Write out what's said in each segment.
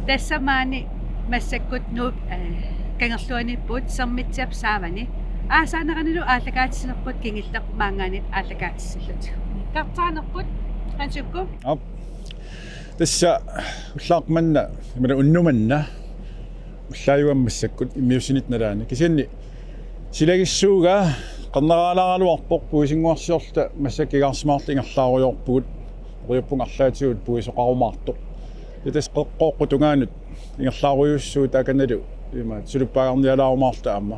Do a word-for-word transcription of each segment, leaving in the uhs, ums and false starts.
Tassa maani massakkut Nuup, eh, Kangerluaniipput Sermitsiap saavani. Aasaaneranilu aallakaatitsinerput kingulleq maanngaanniit aallakaatitsillutik. Kartaanerput, Hans Jukku? Aap. Tassa ullaaq manna, imaluunniit unnuk manna, ullaajugaama massakkut immiussinitta nalaani. Kisianni silagissuugaa qerneraaleraluarpoq, puisinnguarsiorluta massakkut igaarsimaarluta ingerlaarujoorpugut. Neriuppunga arlaatigut puisoqarumaartoq. Ja tassa qeqqooqqut tungaanut ingerlaarujussuuvoq, taakanalu imaattoq suluppaagarnialaarumaarluta aamma.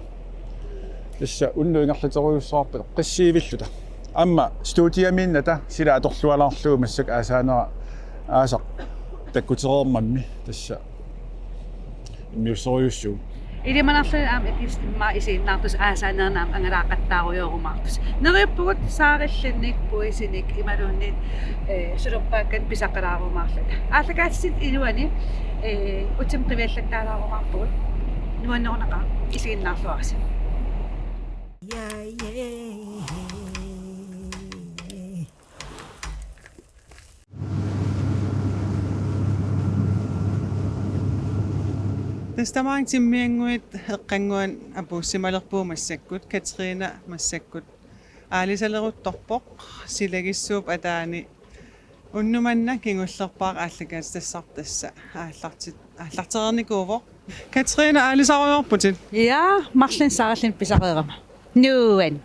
Tassa unnuk ingerlaterujussuarput qissiivilluta. Aamma studiamiinnata sila atorlualaarlugu massakkut aasaanera aasaq takkutereermammi tassa immiussorujussuuvoq. Ilimanarluni aamma ikis immaqa isiginnaartusi aasaanerani aamma angalaaqattaarujorumaartusi. Neriuppugut saarillinnik, puisinik imaluunniit, eh, suluppaakkanik pisaqalaarumaarluta. Aallakaatitsinit iluani, eh, utima qiviallattaalaarumaarpugut. Nuannerunaqaaq, isiginnaarluarisi. Tassa tamaanga timmiannguit eqqannguanik apuussimalerpugut massakkut, Katrine massakkut aalisaleruttorpoq, silagissuup ataani unnuk manna kingullerpaaq aallakaatitassarput tassa aallartit-, aallartereernikuuvoq. Katrine, aalisarujoorputit? Ja, marlunnik saarallinnik pisaqarama. Nuann.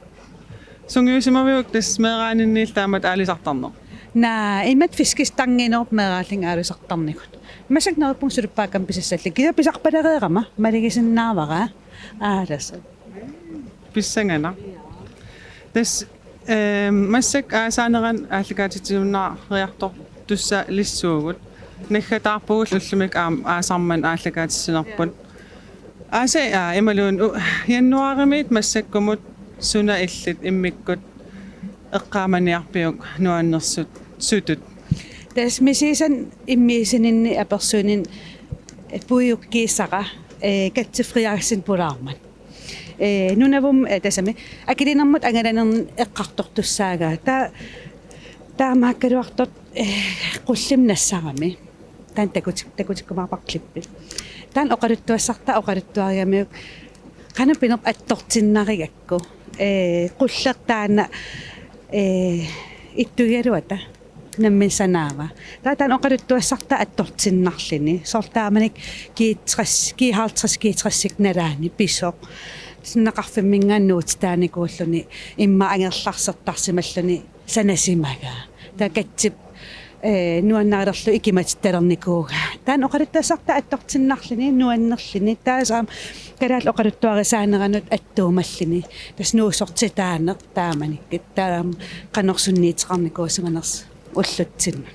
Sungiusimaviuk tassa meeraaninniillu taamatut aalisartarneq? Naa, imatut fiskestangimut meeraallunga aalisartarnikkut. Massakkut neriuppunga suluppaakkama pisassallunga. Kisianni pisarpalereerama, malugisinnaavara. Aalas. Pissanganaq. Tassa, ehm, massakkut aasaanerani aallakaatitsiunnariartortussaalissuugut. Naggataarpugullu ullumikkut aamma aasaq manna aallakaatitsinerput. Aasiit, aa, imaluunniit u-, januaarimiit massakkumut suna illit immikkut eqqaamaniarpiuk nuannersut-, sutut? Tassa misigisannut immiussininni apersuininni puiukkiissara, eh, Katze Frederiksen pulaarmat. Eh, Nunavum, eh, tassami akilinermut angalanermut eqqartortussaagaa. Ta-, taamaakkaluartoq, eh, qullimik nassarami. Taanna takutik-, takutikkumaarpara klippi. Taanna oqaluttuassartaa oqaluttuarigamiuk qanoq pinerpoq attortinnarigakku. Eh, qulleq taanna, eh, ittugigaluata nammineq sanaava. Taava taanna oqaluttuassartaa attortinnarluni. Soorlu taamanikkut G tres, G halvtreds, G tres nalaani pisoq. Sunniuteqarfimminngaanniit nuutitaanikuulluni immaqa angerlarsertarsimalluni sanasimagaa. Taava Katzep, eh, nuannarilerlugu ikimatitalernikuugaa. Taanna oqaluttuassartaa attortinnarluni, nuannerluni. Taava aamma kalaallit oqaluttuarisaaneranut attuumalluni. Tassa nuussortitaaneq taamanikkut. Taava aamma qanoq sunniuteqarnikuusimanersoq ullutsinnut.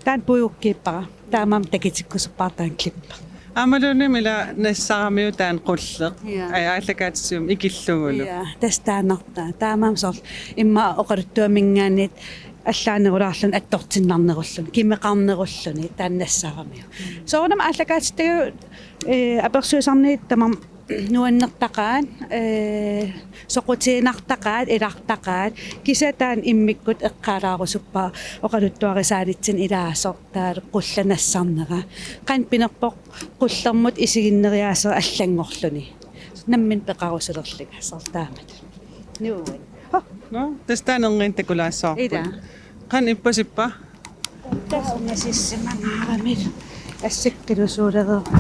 Taanna puiukkiippara. Taamaammat takutikkusuppara taanna klippi. Aammaluunniit ila nassaramiuk taanna qulleq. Ja. Ai, aallakaatitsiviup ikillugulu. Ja, tassa taannartaa. Taamaammat soorlu immaqa oqaluttuaminngaanniit allaanerulaarluni attortinnarnerulluni, kimeqarnerulluni taanna nassaramiuk. Soorunami aallakaatitsigut, eh, apersuisarniit tamarmik nuannertaqaat, eh, soqutiginartaqaat, ilartaqaat, kisianni taanna immikkut eqqaalaarusuppara oqaluttuarisaanitsinnut ilaasoq taavalu qulleq nassarnera. Qanoq pinerpoq qullermut isiginneriaaseq allanngorluni. Nammineq peqarusulerlunga soorlu taamatut. Nuann. Hå. Nå, tassa taanna erniinnaq takulaassavarput. Ila. Qanoq ippasippa? Tassa ungasissimangaaramik. Assikkilusuulerama.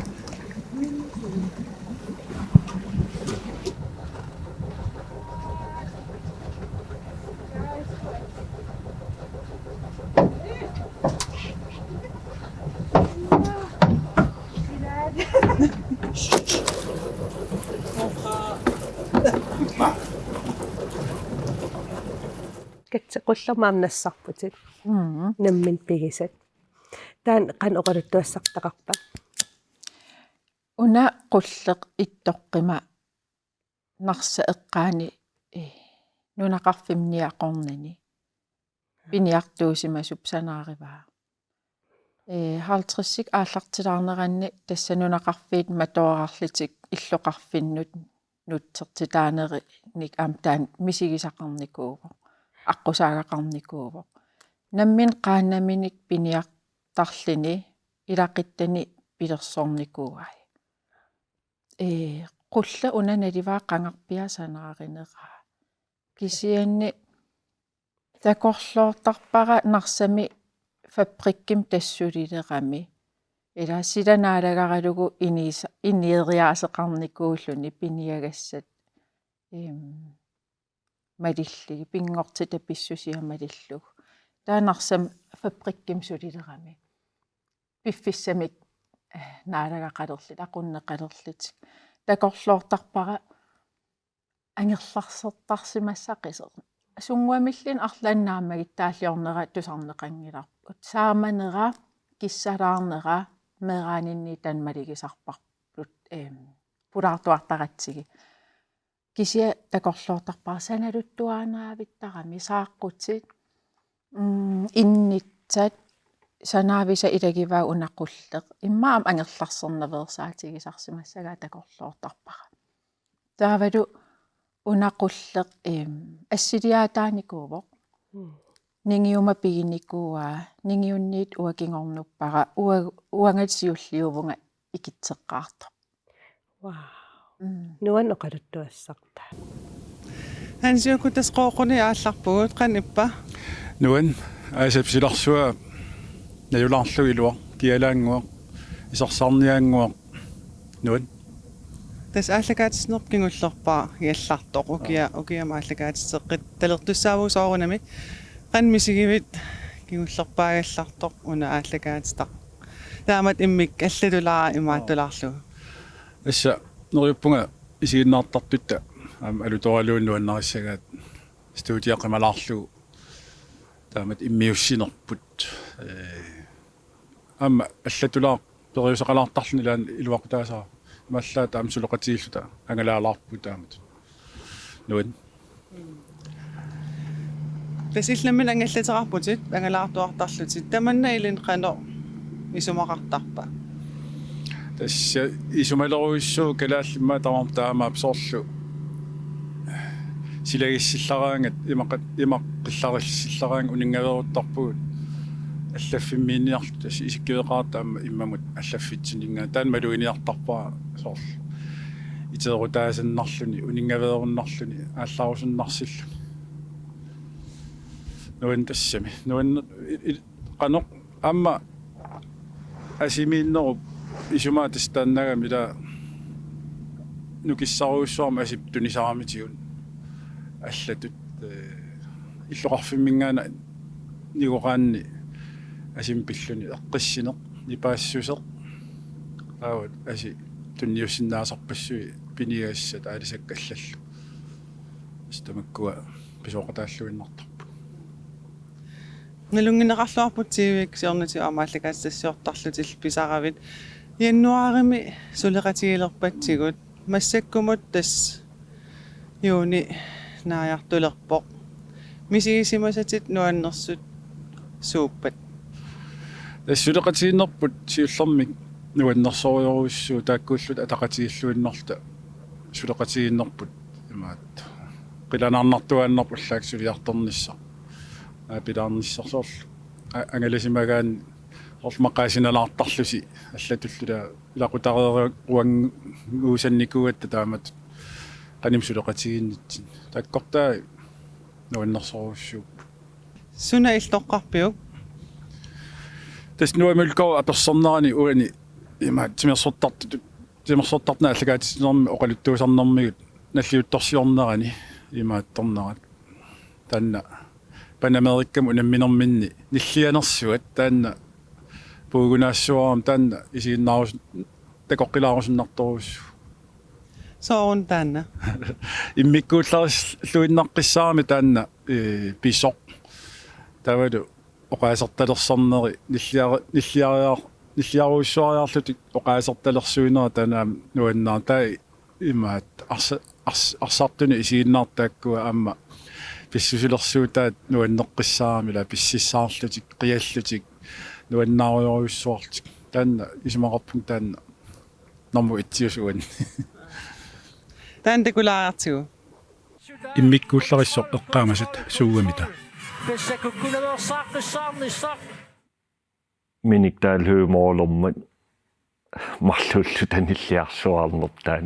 Katze, qullermik aamma nassarputit. Mm. Nammineq pigisat. Taanna qanoq oqaluttuassartaqarpa? Una qulleq ittoqqima narsap eqqaani, eh, nunaqarfimmi niaqornani piniartuusimasup sanaarivaa. Ee, halvtredsik aallartilaarneranni tassa nunaqarfiit matoorarlutik illoqarfinnut nutsertitaanerinik aamma taanna misigisaqarnikuuvoq, aqqusaagaqarnikuuvoq. Nammineq qaannaminik piniartarluni ilaquttani pilersornikuuai. Ee, qulleq una nalivaa qangarpiaq sanaarineraa. Kisianni takorloortarpara Narsami fabrikkimi tassa sulilerami. Ila sila naalagaralugu iniisa-, ineriaaseqarnikuulluni piniagassat, em, malillugit, pinngortitaq pissusia malillugu. Taava Narsami fabrikkimi sulilerami. Piffissamik, eh, naalagaqalerlutik, aqunneqalerlutik. Takorloortarpara angerlarsertarsimassaqisoq. Sunnguamilluunniit arlaannik naammagittaalliornera tusarneqanngilarput. Saamanera, kissalaarnera, meeraaninni taanna malugisarparput, em, pulaartuartaratsigit. Kisianni takorloortarpara sanaluttuaannavittarami saaqqutit, mm, innitsat, sanaavisaq ilagivaat una qulleq. Immaqa aamma angerlarsernaveersaatigisarsimassagaa takorloortarpara. Taavalu una qulleq, em, assiliaataanikuuvoq. Mm. Ningiuma piginikuuaa, ningiunniit uanga kingornuppara, ua-, uangali siulliuvunga ikitseqqaartoq. Wow. Mm. Nuann' oqaluttuassartaa. Hans Juku, tassa Qooquni aallarpugut, qanoq ippa? Nuann', aasap silarsua najulaarlugu iluaq, kialaannguaq, isersaarniaannguaq, nuann'. Tassa aallakaatitsinerput kingullerpaaq jallartoq, ukia, ukiamut aallakaatitseqqittalertussaavugut soorunami. Qanoq misigivit kingullerpaagallartoq una aallakaatitaq? Taamatut immikkut allatulaara imaattulaarlugu. Tassa neriuppunga isiginnaartartutta aamma alutoraluunniit nuannarissagaat studiaqimalaarlugu taamatut immiussinerput. Ee, aamma allatulaaq periusaqalaartarluni ilaanni iluaqutaasara. Imaallaat aamma suleqatigiilluta angalaalaarpugut taamatut. Nuann'. Tassa illit nammineq angallateqarputit, angalaartuartarlutit. Tamanna ilinnut qanoq isumaqartarpa? Tassa isumalerujussuuvoq kalaallit immaqa tamarmik taamaappoq soorlu. Silagissileraangat, imaqa-, imaq qillarissilleraangat uninngaveeruttarpugut. Allaffimmiinniarluta tassa isikkiveqaartut aamma immamut allaffitsinninngaanniit. Taanna maluginiartarpara soorlu. Iteerutaasannarluni, uninngaveerunnarluni, aallarusunnarsilluni. Nuann' tassami. Nuann' i-, i-, qanoq aamma asimiinnerup isumaa tassa taannaagami ila nukissarujussuarmik asip tunisaramitigut allatut, ee, illoqarfimminngaanniit nigoraanni asimi pilluni eqqissineq, nipaassuseq, taava asi tunniussinnaasarpassuit piniagassat aalisakkat allallu. Tassa tamakkua pisooqataalluinnartarput. Nalunngineqarluarputit T V-kkut siornatigut aamma aallakaatitassiortarlutillu pisaravit. Januaarimi suleqatigilerpatsigut. Massakkumut tassa juuni naajartulerpoq. Misigisimasatit nuannersut suuppat? Tassa suleqatigiinnerput siullermik nuannersorujorujussuuvoq, taakkuulluta ataqatigiilluinnarluta suleqatigiinnerput imaattoq. Qilanaarnartuaannarpoq ullaakkut suliartornissaq. Aapilaarnissaq soorlu. A-, angalasimagaanni soorlu maqaasinalaartarlusi allatullu ila ilaqutariiruannguusannikuugatta taamatut qanimut suleqatigiinnitsinni. Taakkortaa nuannersorujussuupput. Suna illit toqqarpiuk? Tassa Noah Mølgaard apersornerani uani imaattoq timersortartut, timersortartunik aallakaatitsinermi oqaluttuusarnermigut nalliuttorsiornerani imaattornerat. Taanna Panamericamut unamminerminni nillianersuat taanna puigunaassuarami taanna isiginnaarus-, takoqqilaarusunnartorujussuuvoq. Sooruna taanna? Immikkuullarilluinnaqqissaarami taanna, ee, pisoq. Taavalu oqaasertalersorneri nilliari-, nilliariar-, nilliarujussuariarlutik oqaasertalersuinera taanna aamma nuannaartaa imaattoq arsa-, ars-, arsartunik isiginnaartut taakkua aamma Pissusilersuutaat nuanneqqissaarami, ila pississaarlutik, qiallutik, nuannaarujorujussuarlutik. Taanna isumaqarpunga taanna normu itsiusuan. Taanna takulaariartigu. Immikkuullarissoq eqqaamasat suugamita. Minik taallui moolermat marluulluta nilliarsuarnertaan.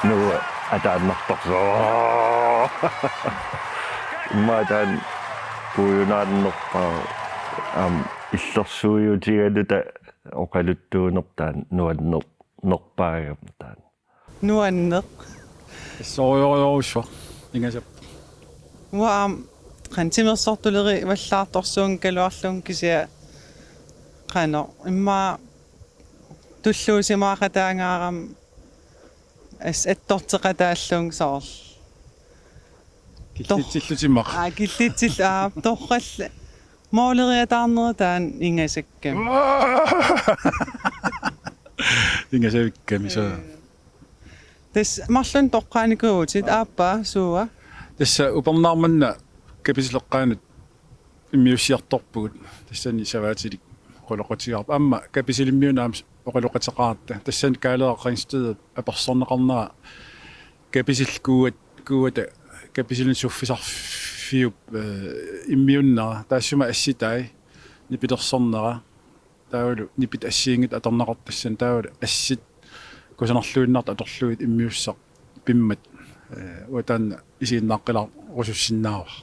Nu ataannartorsuaq. Immaqa taanna puiunaannerpaa aamma illersuiutigaluta oqaluttuunerpaa taanna nuanner-, nerpaagama taanna. Nuanneq. Assorujorujorujussuaq ingasap. Uanga aamma qanoq timersortulerivallaartorsuunngikkaluarlunga kisianni qanoq immaqa tulluusimaaqataangaarama as-, attorteqataallunga soorlu. Killitsillutimmaq. Aa, killitsil-, aa, torralla. Mooleriataarnera taanna ingasakkami. Ingasavikkami, suu. Ee. Tassa marlunnik toqqaanikuuvutit, aappaa, suua? Tassa upernaaq manna Kapisil eqqaanut immiussiartorpugut. Tassani savaatilik oqaloqatigaarput. Aamma Kapisilimmiunut aamma oqaloqateqaratta. Tassani Kaaleeraq Ringsted apersorneqarnera Kapisil kuuat-, kuuata Kapisilinut suffisarfiup, ee, immiunnera. Taassuma assitai nipilersornera. Taavalu nipit assigiinngitsut atorneqartut tassani, taavalu assit kusanarluinnartut atorlugit immiussaq pimmat, ee, uanga taanna isiginnaaqqilaarussinnaavara.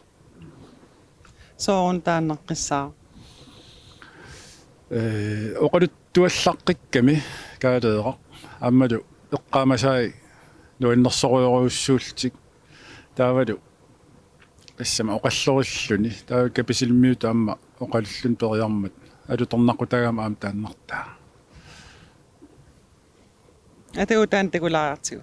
Sooruna taannaqqissaaq? Ee, oqaluttuallaqqikkami Kaaleeraq aammalu eqqaamasai nuannersorujorujussuullutik taavalu tassami oqallorilluni, taava Kapisilimmiutut aamma oqalulluni periarmat alutornaqutagama aamma taannartaa. Atagu taanna takulaariartigu.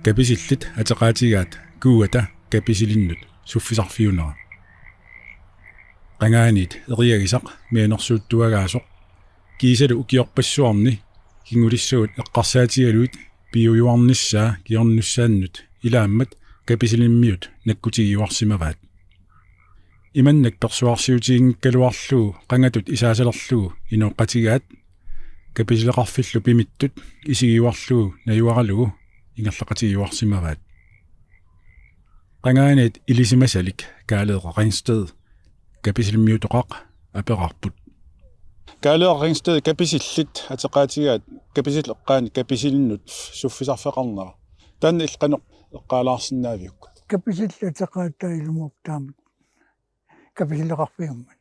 Kapisillit ateqaatigaat kuuata Kapisilinnut suffisarfiunera. Qangaaniit eriagisaq mianersuuttuagaasoq kiisalu ukiorpassuarni kingulissagut eqqarsaatigalugit piujuarnissaa kingornussaannut ilaammat Kapisilimmiut nakkutigiuarsimavaat. Imannak persuarsiutiginngikkaluarlugu qangatut isaasalerlugu inooqqatigaat Kapisileqarfillu pimittut isigiuarlugu najugaralugu ingerlaqatigiuarsimavaat. Qangaaniit ilisimasalik Kaaleeraq Ringsted Kapisilimmiutoqaq aperarput. Kaaleeraq Ringsted, Kapisillit ateqaatigaat Kapisil eqqaani Kapisilinnut suffisarfeqarnera. Taanna illit qanoq eqqaalaarsinnaaviuk? Kapisillit ateqaatai ilumoorpoq taamak Kapisileqarfiummat.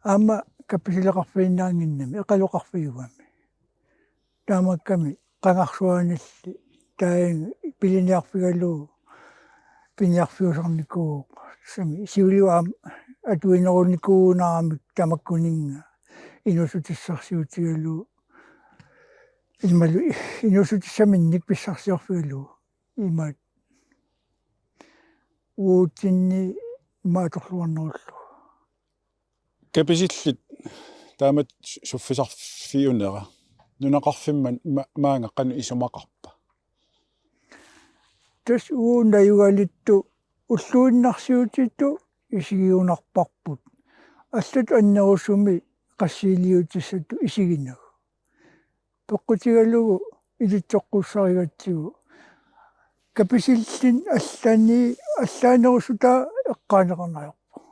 Aamma Kapisileqarfiinnaannginnami, Eqaloqarfiugami. Taamaakkami qangarsuaanilli taanna piliniarfigalugu piniarfiusarnikuuvoq. Tassami siuliani aamma atuinerunikuunaramik tamakkuninnga inuussutissarsiutigalugu. Imaluunniit inuussutissaminnik pissarsiorfigalugu. Imaat uutsinni ima atorluarnerullugu. Kapisillit taamatut su-, suffisarfiunera nunaqarfimma ma-, maanga qanoq isumaqarpa? Tassa uagut najugalittut ulluinnarsiutitut isigigunarparput. Allatut annerusumik qassiiliutissatut isiginagu. Peqqutigalugu ilitsoqqussarigatsigu Kapisillit allani allaanerusutaat eqqaaneqarneq ajorpoq.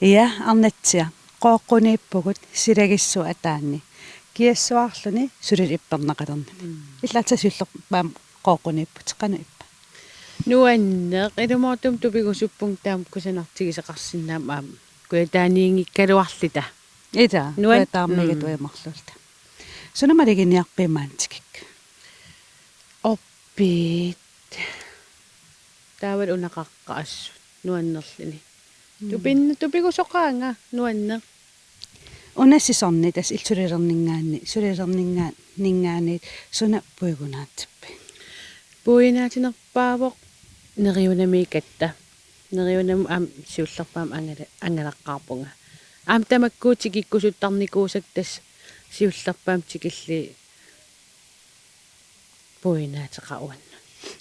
Ia, Arnatsia, Qooqquniippugut, silagissuup ataani. kiassuarluni sulili ipperneqalernani. Mm. Ilaa tassa siullerpaamik qooquniipputit, qanoq ippa? Nuanneq, ilumoortumik tupigusuppunga taama kusanartigisoqarsinnaammat aamma. Kujataaniinngikkaluarluta. Ilaa, nuan-, kujataarmiigatut, mm, ajumarluulluta. Suna maluginiarpit maani tikikka? Orpiit. Taavalu una qaqqat assut nuannerluni. Mm. Tupin-, tupigusoqaanga nuanneq. Una sæsoni tassa illit sulilerninngaanniit, sulilerninngaa-, ninngaanniit suna puigunaatippit? Puigunaatinerpaavoq neriunamiikkatta. Neriunami aamma siullerpaamik angala-, angalaqqaarpunga. Aamma tamakku tikikkusuttarnikuusakka tassa siullerpaamik tikillugit puigunaataqaaq uannut.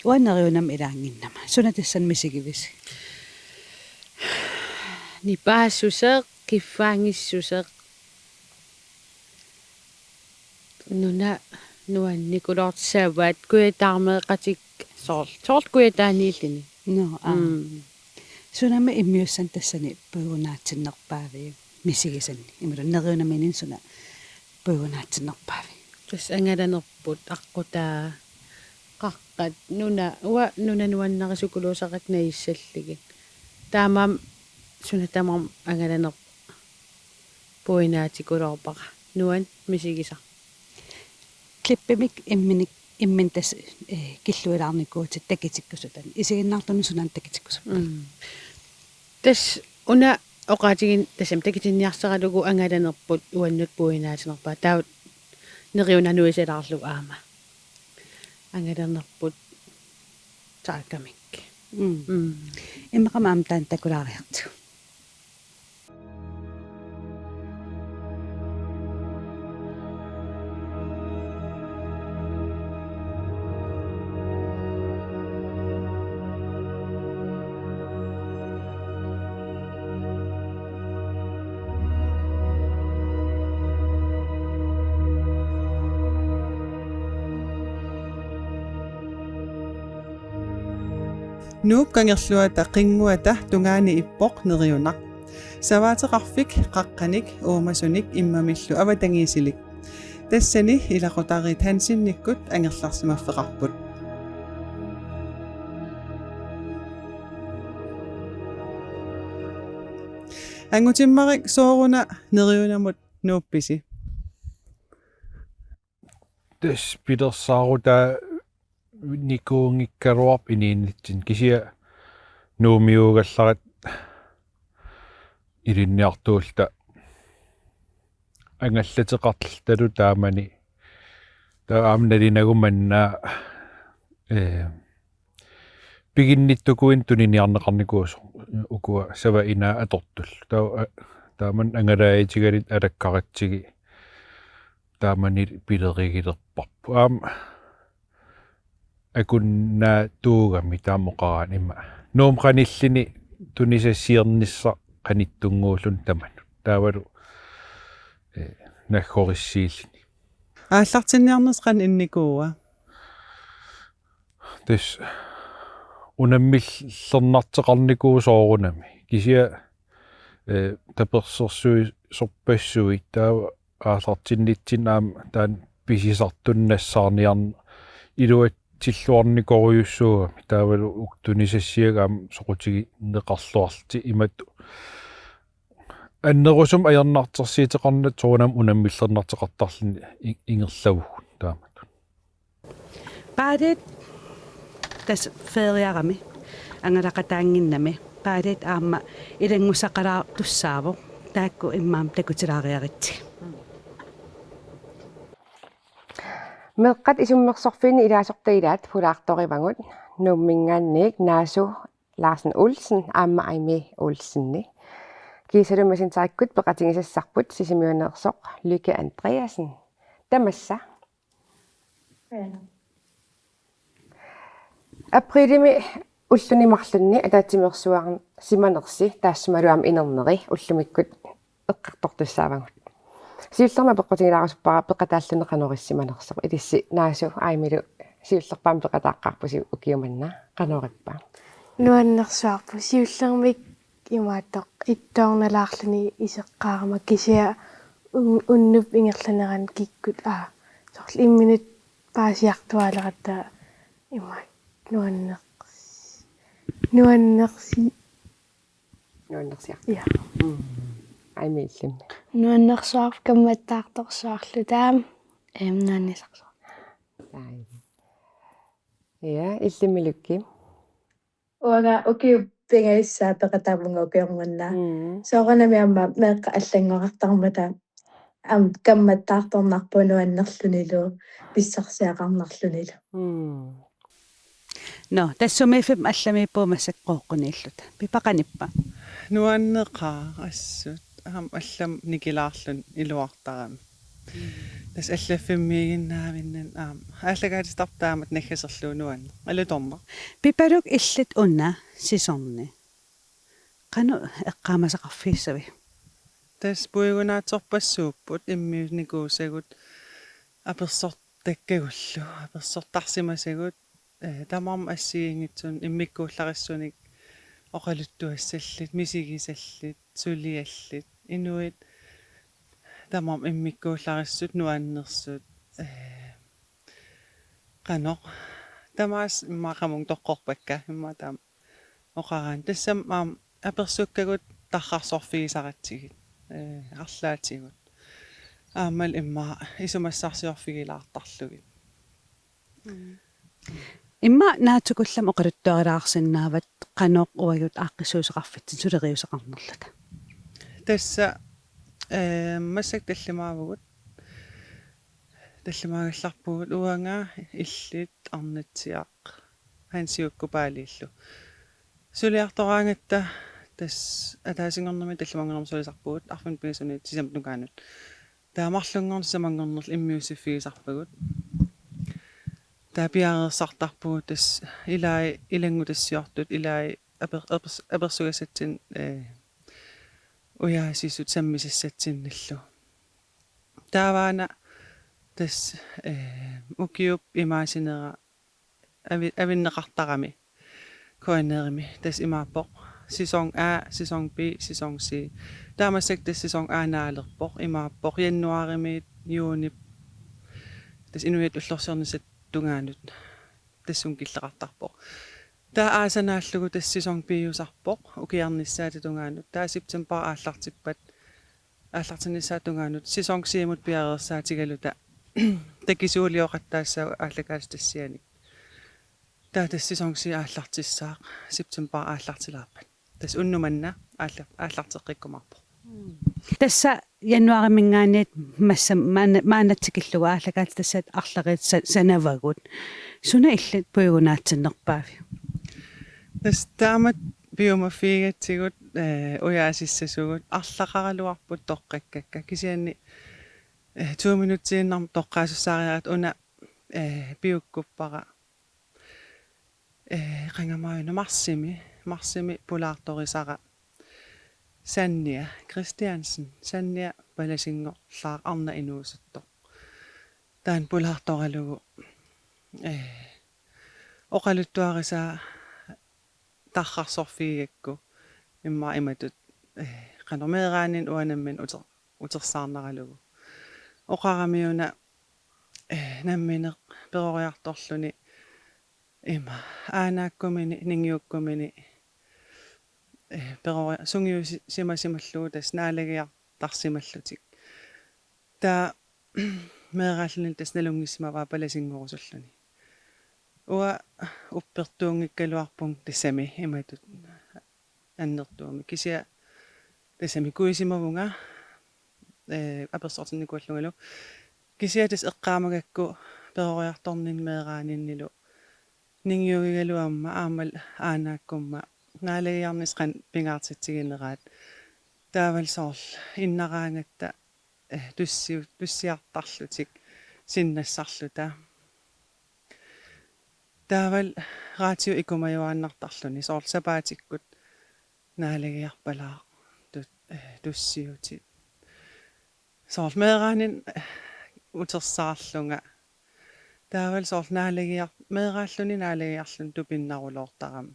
Uanga neriunami ilaannginnama. Suna tassani misigivisi? Nipaassuseq, kiffaanngissuseq. Nuna nuannikuloortoq, savat, kujataarmeeqatikka, soorl-, soorlu kujataaniilluni. Nå, aa. Mm. Sunami immiussanik tassani puigunaatinnerpaaviuk misigisanni? Imaluunniit neriunaminnit suna puigunaatinnerpaaviuk? Tassa angalanerput, aqqutaa, qaqqat, nuna, uanga nuna nuannarisukuluusarakkit najissallugit. Taamaammat suna tamarmi angalanerput puigunaatikuloorpara. Nuanneq misigisara. Klippimik imminik, imminut tassa, eh, killuilaarnikuuvutit takutikkusutani. Isiginnaartunut sunaana takutikkusuppat? Mm. Tassa una oqaatigin-, tassami takutinniarsaralugu angalanerput uannut puigunaatinerpaaq. Taava neriunanuisalaarlugu aamma. Angalanerput taakkamik. Mm. Mm. Immaqa aamma taanna takulaariartigu. Nuup Kangerluata qinnguata tungaani ippoq Neriunaq. Savaateqarfik, qaqqanik, uumasunik immamillu avatangiisilik. Tassani ilaqutariit Hansenikkut angerlarsimaffeqarput. Angutimmarik, sooruna Neriunamut nuuppisi? Tassa pilersaarutaanngikkaluarpoq inuunitsinni, kisianni Nuummiuugallaratta ilinniartuulluta angallateqarlutalu taamani. Taava aamma nalunagu manna, eh, piginnittukuinnaq tuniniarneqarnikuusoq, ukua savat inaat atortullu. Taava, a-, taamani angalaatigalugit alakkaratsigit taamani pilerigilerparput. Aamma akunnaatuugami taama oqaraanni ima. Nuummi qanilluni tunisassiornissaq qanittunnguulluni tamanut. Taavalu, eh, naggorissiilluni. Aallartinniarneq qanoq innikuua? Tassa unammillernartoqarnikuuvoq soorunami. Kisianni, eh, tapersersuisorpassuit taava aallartinnitsinni aamma taanna pisisartunut nassaarniarneq iluatsilluarnikorujussuugami. Taavalu uku tunisassiagut aamma soqutigineqarluarlutik imatut. Annerusumik ajornartorsiuteqarnata soorunami unammillernartoqartarluni i-, ingerlavugut taamatut. Paalit tassa feeriarami angalaqataannginnami. Paalit aamma ilanngussaqalaartussaavoq. Taakku immaqa aamma takutilaariaritsigit. Meeqqat isummersorfiini ilaasortat ilaat pulaartorivagut Nuumminngaanniit Naasu Larsen Olsen aamma Aimi Olseni. Kiisalu Messengerikkut peqatigisassarput Sisimiuneersoq Lykke Andreasen. Tamassa. Aprilimi ulluni marlunni ataatsimeersuarsimanersi taassumalu aamma inerneri ullumikkut eqqartortussaavagut. Siullermik apeqqutigilaarusuppara peqataalluni qanoq ilissimanersoq. Ilissi Naasu Aimilu siullerpaamik peqataaqqaarpusi ukioq manna, qanoq ippa? Nuannersuarput, siullermik imaattoq ittoornalaarluni iseqqaarama, kisianni un-, unnup ingerlanerani kikkut, aa, soorlu imminut paasiartuaaleratta ima nuannersi-, nuannersi-, Nuannersiaq. Ja. Mm. Aimmi illimmi. Nuannersuarput kammattaartorsuarlu taama. Em, nuannisarsuaq. Ai. Ja, illimmi Lykke. Uanga ukiut pingajussaat peqataavunga ukiormanna. Mm. Soorunami aamma meeqqat allanngorartarmata aamma kammattaartornarpoq nuannerlunilu, pissarsiaqarnerlunilu. Mm. Nå, tassa sumiiffimmut allamiippugut massakkut Qooqquniilluta. Pippa, qanippa? Nuanneqaaq assut. Aamma allamik nikilaarluni iluartarami. Tassa allaffimmiiginnaavinnani aamma aallakaatitaq taamatut naggaserlugu nuanneq. Alutornaq. Pippaluk, illit una sæsoni qanoq eqqaamasaqarfigissavit? Tassa puigunaatsorpassuupput immiussinnikuusagut apersortakkagullu, apersortarsimasagut, eh, tamarmik assigiinngitsunik immikkuullarissunik oqaluttuassallit, misigisallit, suliallit, inuit tamarmik immikkuullarissut, nuannersut, eh, qanoq. Tamaasa immaqa qamunga toqqorpakka, immaqa taama oqaraanni. Tassami aamma apersukkagut tarrarsorfigisaratsigit, eh, arlaatigut. Aammalu immaqa isumassarsiorfigilaartarlugit. Mm. Immaqa naatsukullammik oqaluttuarilaarsinnaavat qanoq uagut aaqqissuussaqarfitsinnut suleriuseqarnerluta. Tassa, eh, massakkut tallimaavugut. Tallimaagallarpugut uanga, illit, Arnatsiaq, Hansi Ukku Paaliillu. Suliartoraangatta tassa ataasinngornermi tallimanngornermi sulisarpugut, arfineq-pingasunit sisamat tungaanut. Taava marlunngorneq sisamanngornerlu immiussiffigisarpagut. Taava piareersartarpugut tassa ilai ilanngutassiortut, ilai aper-, apers-, apersugassatsinnut, eh, ujaasissut sammisassatsinnillu. Taavaana tassa, eh, ukiup imaasinera avi-, avinneqartarami K N R-imi. Tassa imaappoq sæson A, sæson B, sæson C. Taava massakkut tassa sæson A naalerpoq, imaappoq januaarimiit juunip. Tassa inuiattut ullorsiornissaata tungaanut tassunga killeqartarpoq. Taava aasaq naallugu tassa sæson B-usarpoq ukiarnissaata tungaanut. Taava september aallartippat, aallartinnissaata tungaanut sæson C-mut piareersaatigaluta takisuulioqattaassaagut aallakaatitassianik. Taava tassa sæson C aallartissaaq, september aallartilaarpat. Tassa unnuk manna aalla-, aallarteqqikkumaarpoq. Tassa januaarimiingaanniit massa maanna-, maanna tikillugu aallakaatitassat arlariit sa-, sanavagut. Suna illit puigunaatsinnerpaaviuk? Tassa taamatut piumaffigigatsigut, eh, ujaasissasugut, arlaqaraluarput toqqakkakka. Kisianni, eh, to minutsiinnarmik toqqaasussaariaratta una, eh, piukkuppara. Eh, qangami una, marsimi, marsimi pulaartorisara Sanja Christiansen, Sanja palasinngorlaaq, arnaq inuusuttoq. Taanna pulaartoralugu, eh, oqaluttuarisaa tarrarsorfigigakku immaqa imatut, eh, qanoq meeraaninni uanga nammineq uter-, utersaarnaralugu. Oqarami una, eh, nammineq peroriartorluni ima aanaakkumini, ningiukkumini, eh, perori-, sungiusi-, simasimallugu tassa naalagiartarsimallutik. Taava meeraalluni tassa nalunngissimavaa palasinngorusulluni. Uanga uppertuunngikkaluarpunga tassami imatut annertuumik. Kisianni tassami kuisimavunga, eh, apersortinnikuullungalu. Kisianni tassa eqqaamagakku peroriartorninni meeraaninnilu ningiugigaluamma aammalu aanaakkumma naalagiarnissaq qanoq pingaartitsigineraat. Taavalu soorlu innaraangatta, eh, tussi-, tussiartarlutik sinnassarluta. Taavalu radio ikumajuaannartarluni, soorlu sapaatikkut naalagiarpalaaq tut-, eh, tussiutit. Soorlu meeraaninni, eh, utersaarlunga. Taavalu soorlu naalagiar-, meeraalluni naalagiarluni tupinnaruloortarami.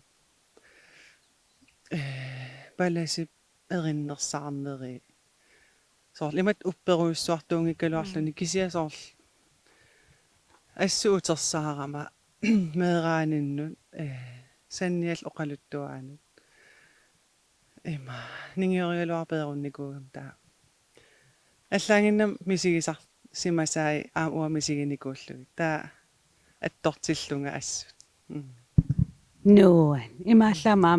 Eh, palasip erinnersaarneri. soorlu imatut upperujussuartuunngikkaluarluni, kisianni soorlu assut utersaarama meeraaninnut, eh, Sanniallu oqaluttuaannut. Ima, ningiorigaluarpeerunnikuugama taava. Allaanngimmat misigisarsimasai aamma uanga misiginikuullugit. Taava attortillunga assut. Mm. Nuan. Imaallaat aamma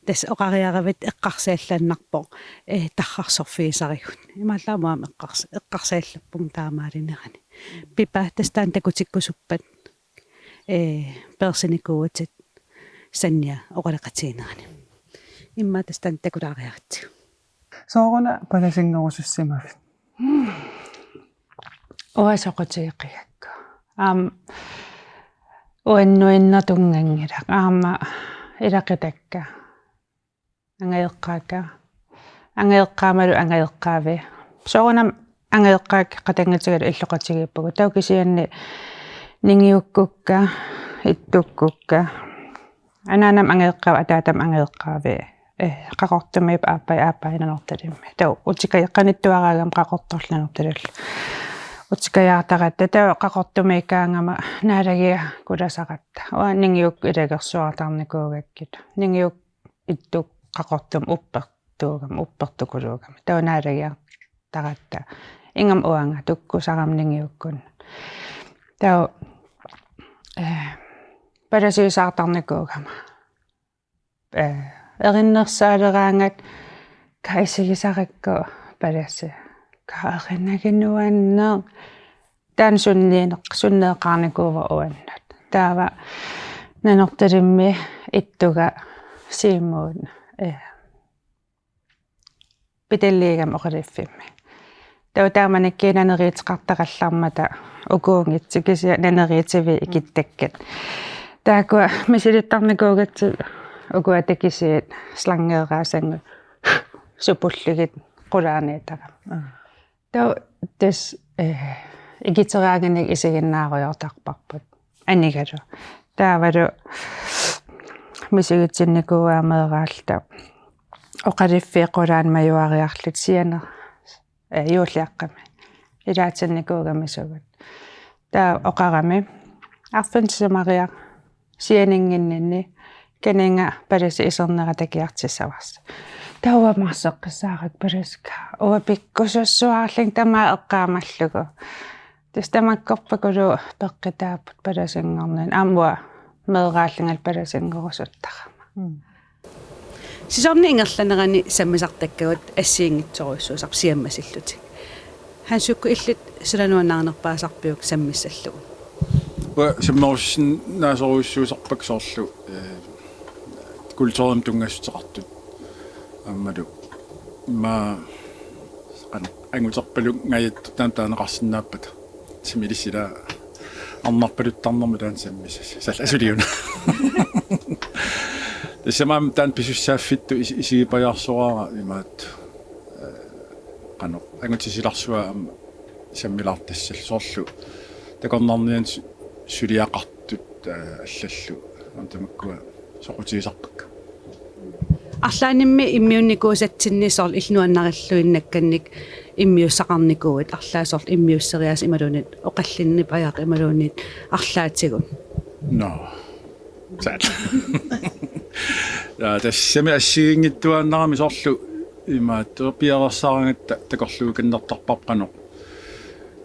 tassa oqariaravit eqqarsaallannarpoq, eh, tarrarsorfigisarigut. Imaallaat aamma eqqars-, eqqarsaallappunga taamaalinerani. Pipa, tassa taanna takutikkusuppat, eh, peersinikuuvutit Sannia oqaloqatiginerani. Immaqa tassa taanna takulaariaratsigu. Sooruna palasinngorussimavit? Uanga soqutigeqigakku. Aamma uannuinnaq tunnganngilaq. Aamma ilaqutakka. Angajoqqaakka. Angajoqqaamalu angajoqqaavi. Soorunami angajoqqaakka qatanngutigalu illoqatigiippugut. Taava kisianni ningiukkukka, ittukkukka. Anaanama angajoqqaava, ataatama angajoqqaavi. Eh, Qaqortumiippoq aappai, aappai Nanortalimmi. Taava utikaja qanittuaraagama Qaqortorlu Nanortalillu. Utikajaartaratta taava Qaqortumiikkaangama naalagiga kulasaratta. Uanga ningiukkut ilagersuartarnikuugakkit. Ningiukkut ittukkut Qaqortumi uppertuugama, uppertukuluugama. Taava naalagiartaratta. Ingammik uanga tukkusarama ningiukkunnut. Taava, eh, palasiusaartarnikuugama. Eh, erinnersaaleraangat kaa isigisarakku palasi. Kaa erinagit nuanneq. Taanna sunniineq-, sunneeqaarnikuuvoq uannut. Taava Nanortalimmi ittuga Siumuun, eh, Pitelliigami oqaluffimmi. Taava taamanikkut naneriuteqartarallarmata ukuunngitsoq kisianni naneriutiviit ikittakkat. Taakkua misilittarnikuugatsigu ukua takisiit slangeeraasanngillat supullugit qulaaniittarami. Aa. Taava tassa, eh, ikiteraanganik isiginnaarujoortarparput. Anigalu. Taavalu misigitsinnikuuaa meeraalluta. Oqaluffiit qulaani majuariarlutik sianeq, eh, juulliaqqami. Ilaatinnikuugamisugut. Taava oqarami. Arfineq-sisamariaq sianinnginninni kaninnga palasi isernera takiartissavarsi. Taava marseqqissaarakku palasikka. Uanga pikkusassuarlunga tamaat eqqaamallugu. Tassa tamakkorpakuluunniit peqqutaapput palasinngorninnut. Aamma uanga meeraallungalu palasingorusuttarama. Mm. Sæsonip ingerlanerani sammisartakkagut assigiinngitsorujussuusarput siammasillutit. Hans Jukku, illit suli nuannarinerpaasarpiuk sammissallugu? Uanga sammerussinnaasorujussuusarpakka soorlu, eh, kulturimut tunngassuteqartut. Aammalu immaqa qanoq anguterpalungajattut taanna taaneqarsinnaappata. Sammilissi ilaa arnarpaluttarnermut taanna sammisassi. Salla asuliuna. Tassami aamma taanna pisussaaffittut is-, isigipajaarsoraara imaattoq, eh, qanoq angutisilarsua aamma sammilaartassallugu soorlu takornarnianik su-, suliaqartut, eh, allallu aamma tamakkua soqutigisarpakka. Arlaannimmi immiunnikuusatsinni soorlu illit nuannarilluinnakkannik immiussaqarnikuuit, arlaat soorlu immiusseriaaseq imaluunniit oqallinneq ajaq imaluunniit arlaatigut? Nå. Sat. Ja, tassami assigiinngitsuaannarami soorlu imaattoq piareersaaraangatta takorluuikannertarparput qanoq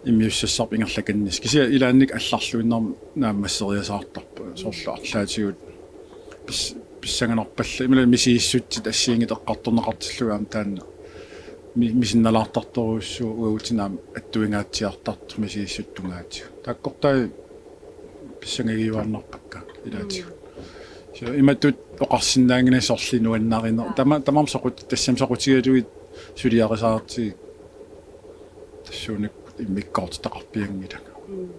immiussassarput ingerlakannissaa. Kisianni ilaanni allarluinnarmik naammasseriasaartarpoq. Soorlu arlaatigut pis-, pissanganarpallu. Imaluunniit misigissutsit assigiinngitsut eqqartorneqartillugit aamma taanna mi-, misinnalaartartorujussuuvoq uagutsinnut aamma attuingaatsiartartoq misigissutsit tungaatigut. Taakkortai pissangagiuaannarpakka ilaatigut. Mm. So, imatut oqarsinnaannginnakku soorlu nuannarineq. Tama-, tamarmik soqut-, tassami soqutigalugit suliarisaartigit tassuunakkut immikkoortitaqarpianngilanga. Mm.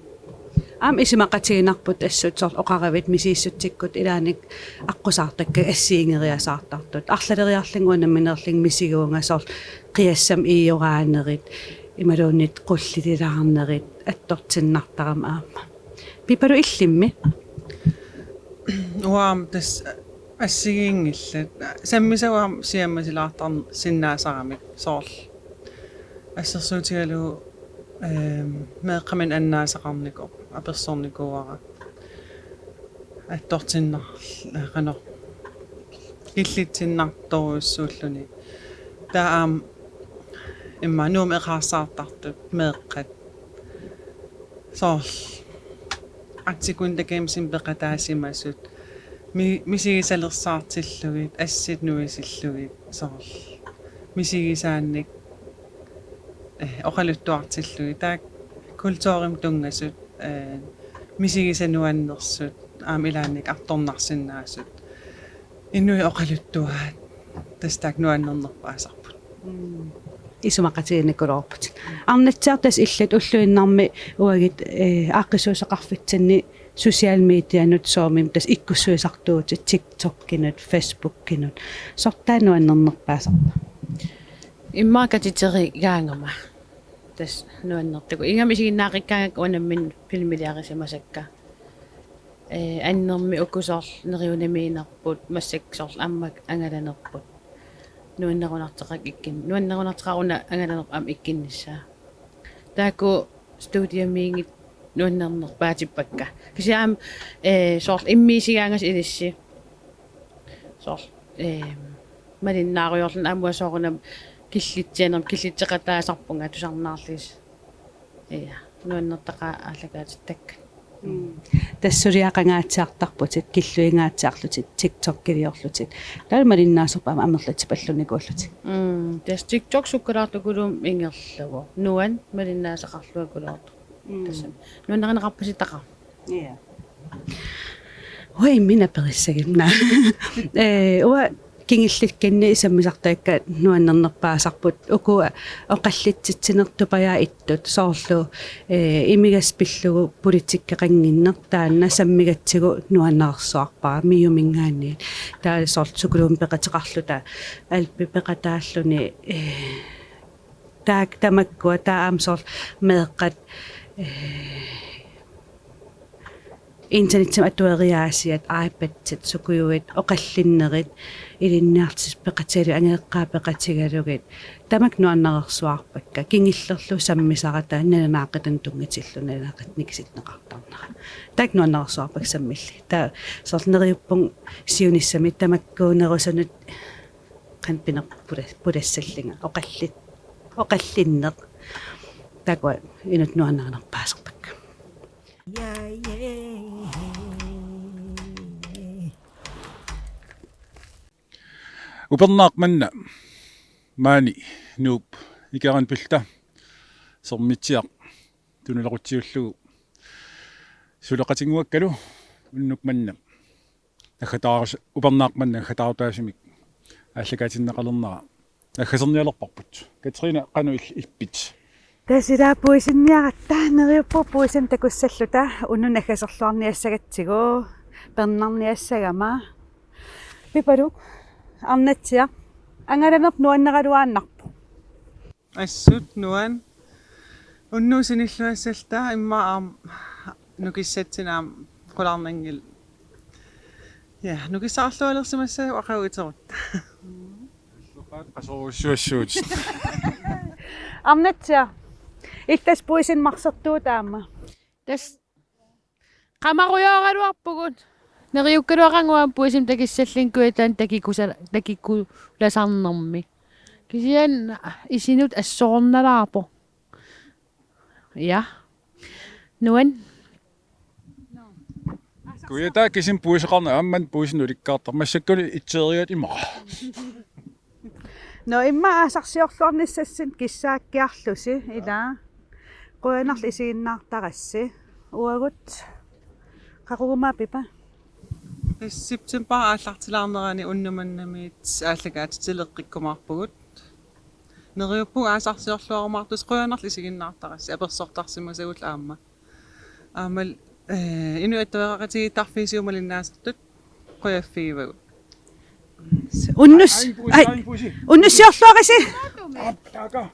Aamma isumaqatiginarput assut soorlu oqaravit misigissutsikkut ilaanni aqqusaartakkagut assigiinngeriasaartartut. Arlaleriarlunga uanga nammineerlunga misigivunga soorlu qiassamik iioraanerit, imaluunniit qullililaarnerit, attortinnartarami aamma. Pipalu illimmi? Uanga aamma tassa assigiinngillat. Sammisavut aamma siammasilaartarsinnaasaramik soorlu. Assersuutigalugu, ehm, meeqqaminnik annaasaqarnikoq apersornikuuara. Attortinnar-, qanoq, killitsinnartorujussuulluni. Taava aamma immaqa Nuummi eqaarsaartartut meeqqat. Soorlu Arctic Winter Gamesimi peqataasimasut. Mi-, misigisalersaartillugit, assit nuisillugit, soorlu. Misigisaannik, eh, oqaluttuartillugit. Taakku kulturimut tunngasut, eh, misigisat nuannersut, aamma ilaanni artornarsinnaasut. Inuit oqaluttuaat, tassa taakku nuannernerpaasarput. Mm. Isumaqatiginikuloorput. Arnatsiaq, tassa illit ulluinnarni uagut, eh, aaqqissuussaqarfitsinni social medianut, Zoomimi tassa ikkussuisartuutit, TikTokinut, Facebookinut. Soorlu taava nuannernerpaasarpa? Immaqa katiterigaangama. Tassa nuannertaqu. Ingammik isiginnaaqqikkaangakku unammineq filmiliarisimasakka. Eh, annermik uku soorlu neriunamiinerput, massakkut soorlu aamma angalanerput. Nuannerunarteqarakku ikkin-, nuannerunarteqaruna angalanerput aamma ikkunnissaa. Taakku studiamiinngitsut nuannernerpaatippakka. Kisianni aamma, eh, soorlu immiussigaangassi ilissi. Soorlu, eh, malinnaarujoorluni aamma soorunami killitsianermik killitsisoqataasarpunga tusarnaarlusi. Ja, nuannertaqaat aallakaatittakkat. Mm. Tassa suliaqangaatsiartarputit, killuingaatsiarlutit, TikTokiliorlutit. Taava malinnaasoq aamma amerlatipallunikuullutit. Mm, tassa TikTok sukkulaartukuluumik ingerlavoq. Nuann' malinnaasaqarluakuluartoq. Mm. Tassami. Nuannarineqarpasitaqaaq. Ja. Ui, minä perissagimna. Eh, uanga kingullikkanni sammisartakka nuannernerpaasarput, uku oqallitsitsinertut paja ittut, soorlu, eh, imigassaq pillugu politikkeqannginneq, taanna sammigatsigu nuannersuarpara MIO-minngaanniit. Taava soorlu sukuluumik peqateqarluta, Alpi peqataalluni, eh, taakku tamakkua, taava aamma soorlu meeqqat, eh, internetsimut atueriaasiat, iPadit, sukujuit, oqallinnerit, ilinniartitsisut peqatigalugit, angajoqqaat peqatigalugit. Tamakku nuannersuarpakka. Kingullerlu sammisarata, nalunaaquttap tunngatillu nalunaaquttap nikisitsinneqartarnera. Taakku nuannersuarpakka sammillit. Taava soorlu neriuppunga siunissami tamakkuunerusunut qanoq pineq pula-, pulassallunga. Oqallit-, oqallinneq. Taakku inuttut nuannarinerpaasarpakka. Upernaaq manna maani Nuup ikeranik pillugit Sermitsiaq tunulequtsiullugu suleqatinnguakkalu unnuk manna naggataarus-, upernaaq manna naggataarutaasumik aallakaatinneqalernera naggasernialerparput. Katrine, qanoq il-, ippit? Tassa ilaa puisinniaratta, neriuppunga puisimik takussalluta, unnuk naggaserluarniassagatsigu, pernarniassagama. Pipaluk, Arnatsiaq, angalaneq nuanneraluaannarpoq. Assut nuann'. Unnuk sinilluassalluta immaqa aamma nukissatsinnut aamma qularnanngilaq. Ja, nukissaqarlualersimassaaq aqagu iterutta. Qasorujussuassuutit. Arnatsiaq. Illit tassa puisimik marsertuutit aamma. Tassa qamarujooraluarpugut. Neriukkaluaqaanga puisimik takussallunga kujataani takikusa-, takikulasarnermi. Kisianni isinut assorunalaarpoq. Ja. Nuann'. Kujataa kisimi puiseqarneq aamma puisinut ulikkaartarpoq. Massakkut itseeriat immaqa. Nå, immaqa aasarsiorluarnissassi kissaakkiarlusi, ilaa. Qujanarlu isiginnaartarassi. Uagut qaqugumaa, Pipa? September aallartilaarnerani unnuk mannamiit aallakaatitileqqikkumaarpugut. Neriuppunga aasarsiorluarumaartusi, qujanarlu isiginnaartarassi, apersortarsimasagullu aamma. Aammalu, eh, Inuit Attaveqaqatigiittarfiit siumut malinnaasartut qujaffigivagut. Unnus-, ai, ai, ai, pusi. Unnussiorluarisi. Ap-, taka.